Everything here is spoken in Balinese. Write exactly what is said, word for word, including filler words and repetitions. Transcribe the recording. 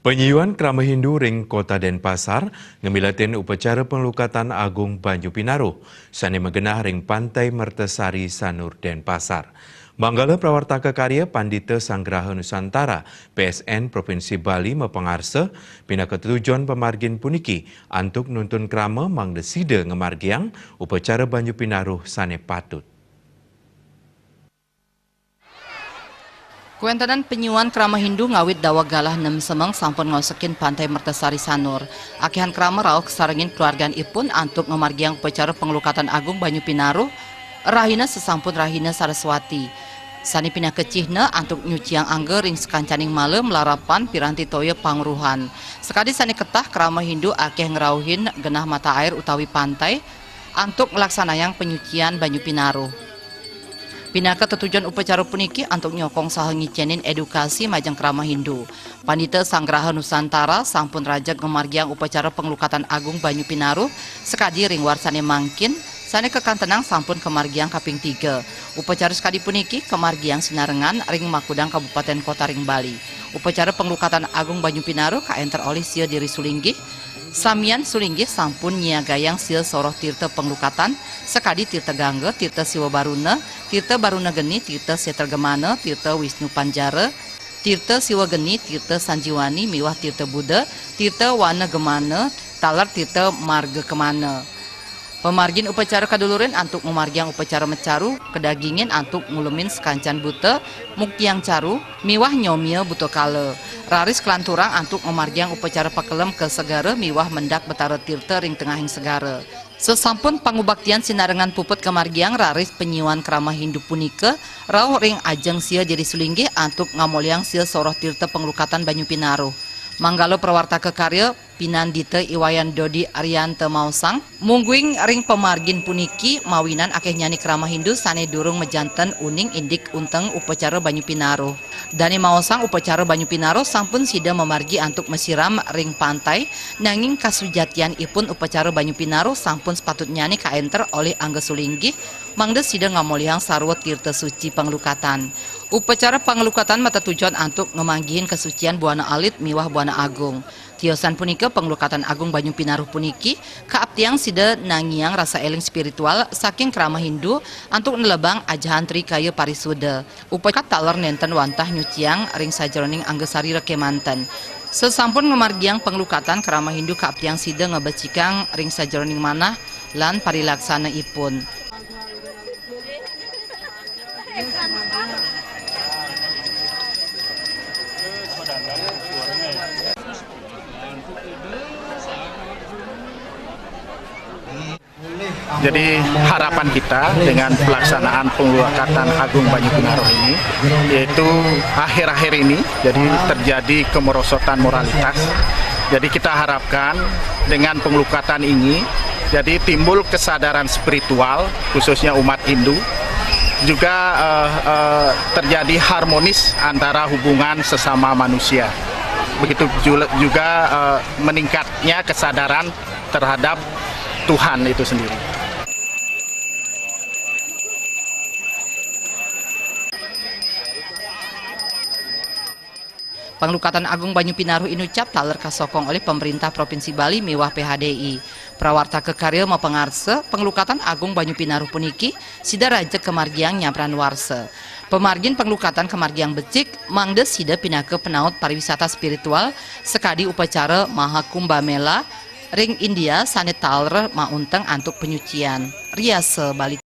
Penyuyuan krama Hindu ring Kota Denpasar ngamiletin upacara panglukatan agung banyu pinaruh sane magenah ring Pantai Mertasari Sanur, Denpasar. Manggala prawartaka karya Pandita Sanggraha Nusantara, P S N, Provinsi Bali mapangarsa, pinaka tetujon pamargin puniki antuk nuntun krama mangda sida ngamargiang upacara banyu pinaruh sane patut. Kawentenan penyuyuan krama Hindu ngawit daweg galah nem semeng sampun ngosekin Pantai Mertasari Sanur. Akehan krama rauh kasarengin keluarganipun antuk ngamargiang upacara panglukatan agung banyu pinaruh, rahina sesampun rahina Saraswati. Sane pinaka cihna antuk nyuciang angga ring sakancaning mala malarapan piranti toya pangruhan. Sakadi sane ketah, krama Hindu akeh ngrauhin genah mata air utawi pantai antuk nglaksanayang panyucian banyu pinaruh. Pinaka tetujon upacara puniki antuk nyokong saha ngicenin edukasi majeng krama Hindu. Pandita Sanggraha Nusantara sampun rajeg ngamargiang upacara panglukatan agung banyu pinaruh sakadi ring warsane mangkin, sane kakantenang sampun kamargiang kaping tiga. Upacara sakadi puniki kamargiang sinarengan ring makudang kabupaten kota ring Bali. Upacara panglukatan agung banyu pinaruh kaenter olih sia diri sulinggih, Samian sulinggih sampun nyiagayang sia soroh tirta panglukatan, sakadi Tirta Gangga, Tirta Siwa Baruna, Tirta Baruna Geni, Tirta Setra Gemana, Tirta Wisnu Panjara, Tirta Siwa Geni, Tirta Sanjiwani, miwah Tirta Buddha, Tirta Wana Gemana, taler Tirta Marga Kemana. Pamargin upacara kadulurin antuk ngamargiang upacara macaru, kadagingin antuk ngulemin sakancan buta, muktiang caru, miwah nyomia buta kala. Raris kalanturang antuk ngamargiang upacara pakelem ka segara miwah mendak Betara Tirta ring tengahing segara. Sasampun pangubaktian sinarengan puput kamargiang, raris penyuyuan krama Hindu punika rauh ring ajeng sia diri sulinggih antuk ngamolihang sia soroh tirta panglukatan banyu pinaruh. Manggala prawartaka karya Pinandita I Wayan Dodi Arianta maosang, mungguing ring pamargin puniki mawinan akehnyane krama Hindu sane durung majanten uning indik unteng upacara banyu pinaruh. Dane maosang upacara banyu pinaruh sampun sida mamargi antuk masiram ring pantai, nanging kasujatianipun upacara banyu pinaruh sampun sapatutnyane kaenter olih angga sulinggih, mangda sida ngamolihang sarwa tirta suci panglukatan. Upacara panglukatan matetujon antuk ngamanggihin kasucian buana alit miwah buana agung. Tiosan punika, panglukatan agung banyu pinaruh puniki kaaptiang sida nangiang rasa eling spiritual saking krama Hindu antuk nelebang ajahan Tri Kaya Parisuddha. Upacara taler nenten wantah nyuciang ring sajeroning angga sarira kemanten. Sasampun ngamargiang panglukatan, krama Hindu kaaptiang sida ngabecikang ring sajeroning manah lan parilaksanaipun. Jadi, harapan kita dengan pelaksanaan penglukatan agung banyu pinaruh ini, yaitu akhir-akhir ini, jadi terjadi kemerosotan moralitas. Jadi, kita harapkan dengan penglukatan ini, jadi timbul kesadaran spiritual, khususnya umat Hindu, juga, eh, eh, terjadi harmonis antara hubungan sesama manusia. Begitu jula-, juga, eh, meningkatnya kesadaran terhadap Tuhan itu sendiri. Panglukatan agung banyu pinaruh inucap taler kasokong olih pemerintah Provinsi Bali miwah P H D I. Prawartaka karya mapangarsa, panglukatan agung banyu pinaruh puniki sida rajeg kamargiang nyabran warsa. Pamargin panglukatan kamargiang becik, mangda sida pinaka penaut pariwisata spiritual sakadi upacara Maha Kumbha Mela ring India sane taler maunteng antuk panyucian. Riasa Bali.